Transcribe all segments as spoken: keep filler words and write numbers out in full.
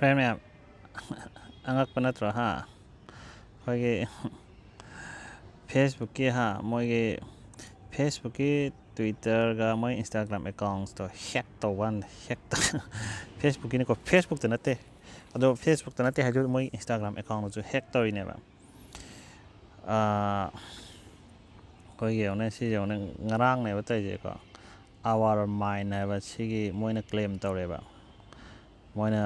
Friend ꯃꯌꯥꯝ, ꯑꯉꯛꯄ ꯅꯠꯇ꯭ꯔꯣ? ꯍꯥ, ꯑꯩꯈꯣꯏꯒꯤ ꯐꯦꯁꯕꯨꯛꯀꯤ, ꯍꯥ, ꯃꯣꯏꯒꯤ ꯐꯦꯁꯕꯨꯛꯀꯤ, ꯇ꯭ꯋꯤꯇꯔꯒ ꯃꯣꯏ ꯏꯟꯁꯇꯥꯒ꯭ꯔꯥꯝ ꯑꯦꯀꯥꯎꯟꯁꯇꯣ ꯍꯦꯛ ꯇꯧꯕ ꯋꯥꯅꯤ꯫ ꯍꯦꯛ ꯇꯧ- ꯐꯦꯁꯕꯨꯛꯀꯤꯅꯤꯀꯣ, ꯐꯦꯁꯕꯨꯛꯇ ꯅꯠꯇꯦ꯫ ꯑꯗꯣ ꯐꯦꯁꯕꯨꯛꯇ ꯅꯠꯇꯦ ꯍꯥꯏꯗꯨ, ꯃꯣꯏ ꯏꯟꯁꯇꯥꯒ꯭ꯔꯥꯝ ꯑꯦꯀꯥꯎꯟꯗꯨꯁꯨ ꯍꯦꯛ ꯇꯧꯔꯤꯅꯦꯕ꯫ ꯑꯥ, ꯑꯩꯈꯣꯏꯒꯤ ꯌꯦꯡꯉꯨꯅꯦ, ꯁꯤꯁꯦ ꯌꯦꯡꯉꯨꯅꯦ, ꯉꯔꯥꯡꯅꯦꯕ ꯇꯧꯔꯤꯁꯦꯀꯣ꯫ Our Mind ꯍꯥꯏꯕ ꯁꯤꯒꯤ ꯃꯣꯏꯅ ꯀ꯭ꯂꯦꯝ ꯇꯧꯔꯦꯕ꯫ ꯃꯣꯏꯅ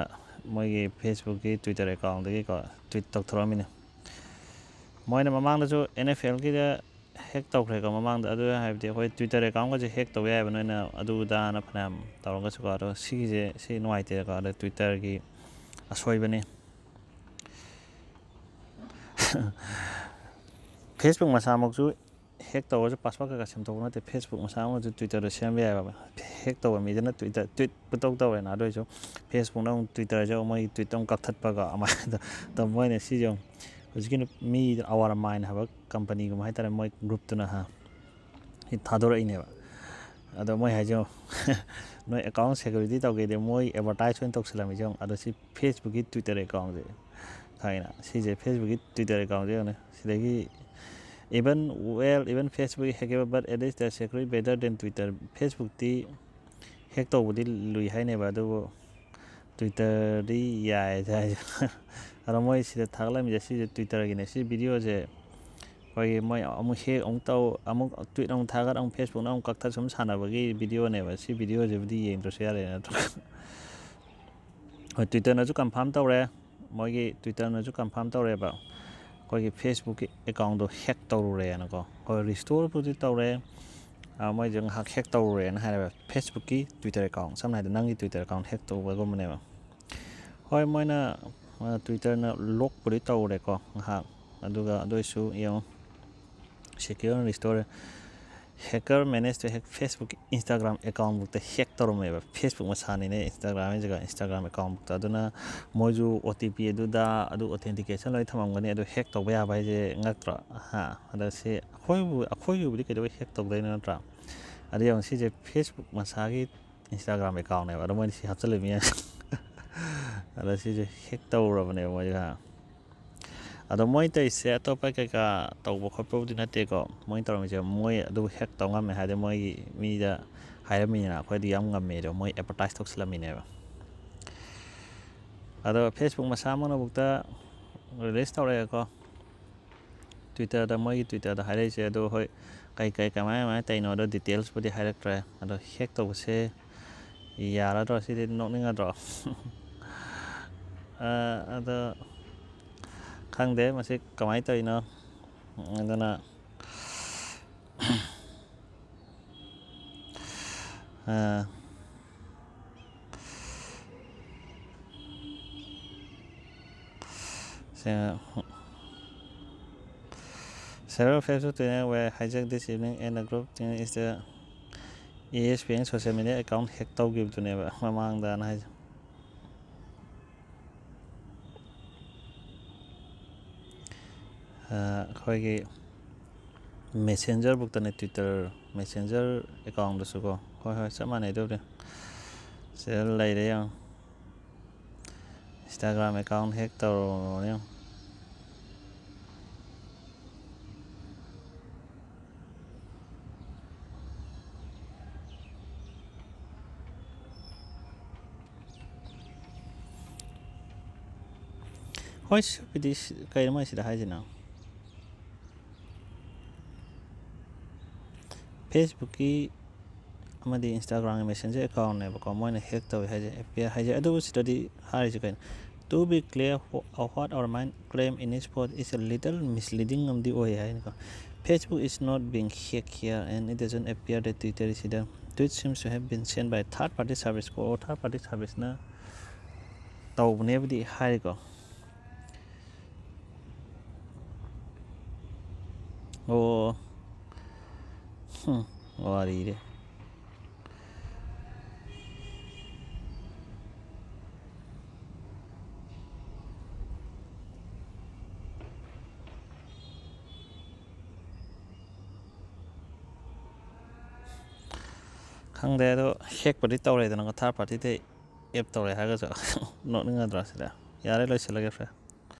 ꯃꯣꯏꯒꯤ ꯐꯦꯁꯕꯨꯛꯀꯤ, ꯇ꯭ꯋꯤꯇꯔ ꯑꯦꯀꯥꯎꯟꯗꯒꯤꯀꯣ ꯇ꯭ꯋꯤꯠ ꯇꯧꯊꯣꯔꯛꯑꯝꯃꯤꯅꯦ꯫ ꯃꯣꯏꯅ ꯃꯃꯥꯡꯗꯁꯨ ꯑꯦꯟ ꯑꯦꯐ ꯑꯦꯜꯒꯤꯗ ꯍꯦꯛ ꯇꯧꯈ꯭ꯔꯦꯀꯣ ꯃꯃꯥꯡꯗ꯫ ꯑꯗꯨ ꯍꯥꯏꯕꯗꯤ ꯑꯩꯈꯣꯏ ꯇ꯭ꯋꯤꯇꯔ ꯑꯦꯀꯥꯎꯟꯒꯁꯦ ꯍꯦꯛ ꯇꯧꯕ ꯌꯥꯏꯑꯕ, ꯅꯣꯏꯅ ꯑꯗꯨ ꯑꯗꯥꯅ ꯐꯅꯌꯥꯝ ꯇꯧꯔꯒꯁꯨꯀꯣ꯫ ꯑꯗꯣ ꯁꯤꯒꯤꯁꯦ, ꯁꯤ ꯅꯨꯡꯉꯥꯏꯇꯦꯀꯣ꯫ ꯑꯗꯣ ꯇ꯭ꯋꯤꯇꯔꯒꯤ ꯑꯁꯣꯏꯕꯅꯤ꯫ ꯐꯦꯁꯕꯨꯛ ꯃꯁꯥꯃꯛꯁꯨ ꯍꯦꯛ ꯇꯧꯔꯁꯨ ꯄꯥꯁꯋꯥꯔꯗ ꯀꯩꯀꯥ ꯁꯦꯝꯗꯣꯛꯄ ꯅꯠꯇꯦ꯫ ꯐꯦꯁꯕꯨꯛ ꯃꯁꯥꯃꯛꯁꯨ ꯇ꯭ꯋꯤꯇꯔꯗ ꯁꯦꯝꯕ ꯌꯥꯏꯑꯕ꯫ ꯍꯦꯛ ꯇꯧꯕ ꯃꯤꯗꯨꯅ ꯇ꯭ꯋꯤꯇꯔ ꯇ꯭ꯋꯤꯠ ꯄꯨꯇꯧ ꯇꯧꯔꯦꯅ꯫ ꯑꯗꯨ ꯑꯣꯏꯔꯁꯨ ꯐꯦꯁꯕꯨꯛꯅ ꯑꯃꯨꯛ ꯇ꯭ꯋꯤꯇꯔꯁꯦ ꯑꯃꯨꯛ ꯃꯣꯏ ꯇ꯭ꯋꯤꯠꯇ ꯑꯃꯨꯛ ꯀꯛꯊꯠꯄꯒ ꯑꯗꯨꯃꯥꯏꯅ ꯇꯧ-, ꯃꯣꯏꯅ ꯁꯤꯁꯦ ꯑꯃꯨꯛ ꯍꯧꯖꯤꯛꯀꯤ ꯅꯨ-, ꯃꯤ Our Mind ꯍꯥꯏꯕ ꯀꯝꯄꯅꯤꯒꯨꯝꯕ ꯍꯥꯏꯇꯥꯔꯦ, ꯃꯣꯏ ꯒ꯭ꯔꯨꯞꯇꯨꯅ, ꯍꯥ, ꯁꯤ ꯊꯥꯗꯣꯔꯛꯏꯅꯦꯕ꯫ ꯑꯗꯣ ꯃꯣꯏ ꯍꯥꯏꯁꯦ ꯌꯦꯡꯉꯣ, ꯅꯣꯏ ꯑꯦꯀꯥꯎꯟ ꯁꯦꯀ꯭ꯌꯨꯔꯤꯇꯤ ꯇꯧꯒꯦꯗꯤ ꯃꯣꯏ ꯑꯦꯗꯚꯔꯇꯥꯏꯁ ꯑꯣꯏꯅ ꯇꯧꯁꯤꯜꯂꯝꯃꯤꯁꯦ ꯌꯦꯡꯉꯣ꯫ ꯑꯗꯣ ꯁꯤ ꯐꯦꯁꯕꯨꯛꯀꯤ ꯇ꯭ꯋꯤꯇꯔ ꯑꯦꯀꯥꯎꯟꯁꯦ ꯈꯪꯉꯤꯅ? ꯁꯤꯁꯦ ꯐꯦꯁꯕꯨꯛꯀꯤ ꯇ꯭ꯋꯤꯇꯔ ꯑꯦꯀꯥꯎꯟꯁꯦ ꯌꯦꯡꯉꯨꯅꯦ꯫ ꯁꯤꯗꯒꯤ even, well, even Facebook hackable, but at least they secure better than Twitter. ꯐꯦꯁꯕꯨꯛꯇꯤ ꯍꯦꯛ ꯇꯧꯕꯗꯤ ꯂꯨꯏ ꯍꯥꯏꯅꯦꯕ, ꯑꯗꯨꯕꯨ ꯇ꯭ꯋꯤꯇꯔꯗꯤ ꯌꯥꯏ ꯍꯥꯏ꯫ ꯑꯗꯣ ꯃꯣꯏ ꯁꯤꯗ ꯊꯥꯒꯠꯂꯝꯃꯤꯁꯦ ꯁꯤꯁꯦ ꯇ꯭ꯋꯤꯇꯔꯒꯤꯅꯦ꯫ ꯁꯤ ꯚꯤꯗꯤꯑꯣꯁꯦ ꯑꯩꯈꯣꯏꯒꯤ ꯃꯣꯏ ꯑꯃꯨꯛ ꯍꯦꯛ ꯑꯃꯨꯛ ꯇꯧ, ꯑꯃꯨꯛ ꯇ꯭ꯋꯤꯠ ꯑꯃꯨꯛ ꯊꯥꯒꯠ, ꯑꯃꯨꯛ ꯐꯦꯁꯕꯨꯛꯅ ꯑꯃꯨꯛ ꯀꯛꯊꯠ ꯁꯨꯝ ꯁꯥꯟꯅꯕꯒꯤ ꯚꯤꯗꯤꯑꯣꯅꯦꯕ꯫ ꯁꯤ ꯚꯤꯗꯤꯑꯣꯁꯤꯕꯨꯗꯤ ꯌꯦꯡꯗ꯭ꯔꯁꯨ ꯌꯥꯔꯦ ꯅꯠꯇ꯭ꯔꯣ? ꯍꯣꯏ, ꯇ꯭ꯋꯤꯇꯔꯅꯁꯨ ꯀꯟꯐꯥꯝ ꯇꯧꯔꯦ, ꯃꯣꯏꯒꯤ ꯇ꯭ꯋꯤꯇꯔꯅꯁꯨ ꯀꯟꯐꯥꯝ ꯇꯧꯔꯦꯕ, ꯑꯩꯈꯣꯏꯒꯤ ꯐꯦꯁꯕꯨꯛꯀꯤ ꯑꯦꯀꯥꯎꯟꯗꯣ ꯍꯦꯛ ꯇꯧꯔꯨꯔꯦꯅꯀꯣ꯫ ꯍꯣꯏ, ꯔꯤꯁꯇꯣꯔꯕꯨꯗꯤ ꯇꯧꯔꯦ, ꯑ, ꯃꯣꯏꯁꯦ ꯉꯥꯏꯍꯥꯛ ꯍꯦꯛ ꯇꯧꯔꯨꯔꯦꯅ ꯍꯥꯏꯔꯦꯕ꯫ ꯐꯦꯁꯕꯨꯛꯀꯤ ꯇ꯭ꯋꯤꯇꯔ ꯑꯦꯀꯥꯎꯟ, ꯁꯝꯅ ꯍꯥꯏꯔꯕꯗ ꯅꯪꯒꯤ ꯇ꯭ꯋꯤꯇꯔ ꯑꯦꯀꯥꯎꯟ ꯍꯦꯛ ꯇꯧꯕꯒꯨꯝꯕꯅꯦꯕ꯫ ꯍꯣꯏ, ꯃꯣꯏꯅ, ꯑ, ꯇ꯭ꯋꯤꯇꯔꯅ ꯂꯣꯛꯄꯨꯗꯤ ꯇꯧꯔꯦꯀꯣ ꯉꯥꯏꯍꯥꯛ, ꯑꯗꯨꯒ ꯑꯗꯨ ꯑꯣꯏꯁꯨ ꯌꯦꯡꯉꯣ, secure and restore, hacker manage to hack Facebook, Instagram account ꯐꯥꯎꯗ ꯍꯦꯛ ꯇꯧꯔꯝꯃꯦꯕ꯫ ꯐꯦꯁꯕꯨꯛ ꯃꯁꯥꯅꯤꯅꯦ, ꯏꯟꯁꯇꯥꯒ꯭ꯔꯥꯝ ꯍꯥꯏꯁꯤꯒ, ꯏꯟꯁꯇꯥꯒ꯭ꯔꯥꯝ ꯑꯦꯀꯥꯎꯟ ꯐꯥꯎꯗ꯫ ꯑꯗꯨꯅ ꯃꯣꯏꯁꯨ ꯑꯣ ꯇꯤ ꯄꯤ ꯑꯗꯨꯗ, ꯑꯗꯨ ꯑꯣꯊꯦꯟꯇꯤꯀꯦꯁꯟ ꯂꯣꯏ ꯊꯝꯃꯝꯒꯅꯤ꯫ ꯑꯗꯨ ꯍꯦꯛ ꯇꯧꯕ ꯌꯥꯕ ꯍꯥꯏꯁꯦ ꯉꯛꯇ꯭ꯔꯣ? ꯍꯥ? ꯑꯗ ꯁꯤ ꯑꯩꯈꯣꯏꯕꯨ, ꯑꯩꯈꯣꯏꯒꯤꯕꯨꯗꯤ ꯀꯩꯗꯧꯕꯩ ꯍꯦꯛ ꯇꯧꯗꯣꯏꯅꯣ, ꯅꯠꯇ꯭ꯔꯥ? ꯑꯗꯨ ꯌꯦꯡꯉꯣ, ꯁꯤꯁꯦ ꯐꯦꯁꯕꯨꯛ ꯃꯁꯥꯒꯤ ꯏꯟꯁꯇꯥꯒ꯭ꯔꯥꯝ ꯑꯦꯀꯥꯎꯟꯅꯦꯕ꯫ ꯑꯗꯣ ꯃꯣꯏꯅ ꯁꯤ ꯍꯥꯞꯆꯤꯜꯂꯤꯕ ꯃꯤꯌꯥꯝ ꯑꯗ ꯁꯤꯁꯦ ꯍꯦꯛ ꯇꯧꯔꯕꯅꯦꯕ ꯃꯣꯏꯁꯦ꯫ ꯑꯗꯣ ꯃꯣꯏ ꯇꯧꯔꯤꯁꯦ ꯑꯇꯣꯞꯄ ꯀꯩꯀꯥ ꯇꯧꯕ ꯈꯣꯠꯄꯕꯨꯗꯤ ꯅꯠꯇꯦꯀꯣ꯫ ꯃꯣꯏ ꯇꯧꯔꯝꯃꯤꯁꯦ ꯃꯣꯏ ꯑꯗꯨ ꯍꯦꯛ ꯇꯧ ꯉꯝꯃꯦ ꯍꯥꯏꯗꯤ ꯃꯣꯏꯒꯤ ꯃꯤꯗ ꯍꯥꯏꯔꯝꯃꯤꯅꯤꯅ, ꯑꯩꯈꯣꯏꯗꯤ ꯌꯥꯝ ꯉꯝꯃꯦꯗꯣ ꯃꯣꯏ ꯑꯦꯗꯚꯔꯇꯥꯏꯁ ꯇꯧꯁꯤꯜꯂꯝꯃꯤꯅꯦꯕ꯫ ꯑꯗꯣ Facebook ꯃꯁꯥꯃꯛꯅꯕꯨꯛꯇ ꯔꯤꯂꯤꯁ ꯇꯧꯔꯛꯑꯦꯀꯣ꯫ Twitter-ꯗ, ꯃꯣꯏꯒꯤ Twitter-ꯗ ꯍꯥꯏꯔꯛꯏꯁꯦ꯫ ꯑꯗꯣ ꯍꯣꯏ, ꯀꯩ ꯀꯩ ꯀꯃꯥꯏ ꯀꯃꯥꯏꯅ ꯇꯧꯔꯤꯅꯣꯗꯣ details-ꯄꯨꯗꯤ ꯍꯥꯏꯔꯛꯇ꯭ꯔꯦ꯫ ꯑꯗꯣ ꯍꯦꯛ ꯇꯧꯕꯁꯦ ꯌꯥꯔꯗ꯭ꯔꯣ? ꯁꯤꯗꯤ ꯅꯣꯛꯅꯤꯡꯉꯗ꯭ꯔꯣ? ꯑ, ꯑꯗꯣ ꯈꯪꯗꯦ ꯃꯁꯤ ꯀꯃꯥꯏꯅ ꯇꯧꯔꯤꯅꯣ꯫ ꯑꯗꯨꯅ ꯑ, ꯁꯦ-, several Facebook Twitter were hijacked this evening and the group is the E S P N social media account hack ꯇꯧꯈꯤꯕꯗꯨꯅꯦꯕ ꯃꯃꯥꯡꯗꯅ ꯍꯥꯏꯁꯦ꯫ ꯑ, ꯑꯩꯈꯣꯏꯒꯤ Messenger-ꯕꯨꯛꯇꯅꯦ, Twitter Messenger account-ꯗꯁꯨꯀꯣ꯫ ꯍꯣꯏ, ꯍꯣꯏ, ꯆꯞ ꯃꯥꯟꯅꯩ ꯑꯗꯨꯕꯨꯗꯤ꯫ ꯁꯤꯗ ꯂꯩꯔꯦ ꯌꯦꯡꯉꯣ꯫ Instagram account hack ꯇꯧꯔꯕꯅꯦ ꯌꯦꯡꯉꯣ꯫ ꯍꯣꯏ, ꯁꯤꯕꯨꯗꯤ ꯁꯤ-, ꯀꯩꯅꯣ ꯃꯣꯏ ꯁꯤꯗ ꯍꯥꯏꯁꯤꯅ? Facebook-ꯀꯤ ꯑꯃꯗꯤ Instagram-ꯒꯤ Messenger account-ꯅꯦꯕꯀꯣ ꯃꯣꯏꯅ hack ꯇꯧꯋꯦ ꯍꯥꯏꯁꯦ, F B I ꯍꯥꯏꯁꯦ꯫ ꯑꯗꯨꯕꯨ ꯁꯤꯗꯗꯤ ꯍꯥꯏꯔꯤꯁꯦ ꯀꯩꯅꯣ? To be clear, wha-, what our mind claim in this post is a little misleading ꯑꯃꯗꯤ ꯑꯣꯏ ꯍꯥꯏꯅꯤꯀꯣ꯫ Facebook is not being hacked here and it doesn't appear that Twitter is either. Tweet seems to have been sent by third party service ꯀꯣ꯫ ꯑꯣ, third party service-ꯅ ꯇꯧꯕꯅꯦꯕꯨꯗꯤ ꯍꯥꯏꯔꯤꯀꯣ꯫ ꯑꯣ꯫ ꯍꯨꯝ, ꯋꯥꯔꯤꯔꯦ꯫ ꯈꯪꯗꯦ ꯑꯗꯣ, hack-ꯄꯨꯗꯤ ꯇꯧꯔꯦꯗꯅꯀꯣ, third party-ꯗꯩ꯫ App ꯇꯧꯔꯦ ꯍꯥꯏꯔꯒꯁꯨ꯫ ꯅꯣꯛꯅꯤꯡꯉꯗ꯭ꯔꯣ ꯁꯤꯗ? ꯌꯥꯔꯦ, ꯂꯣꯏꯁꯤꯜꯂꯒꯦ, friend꯫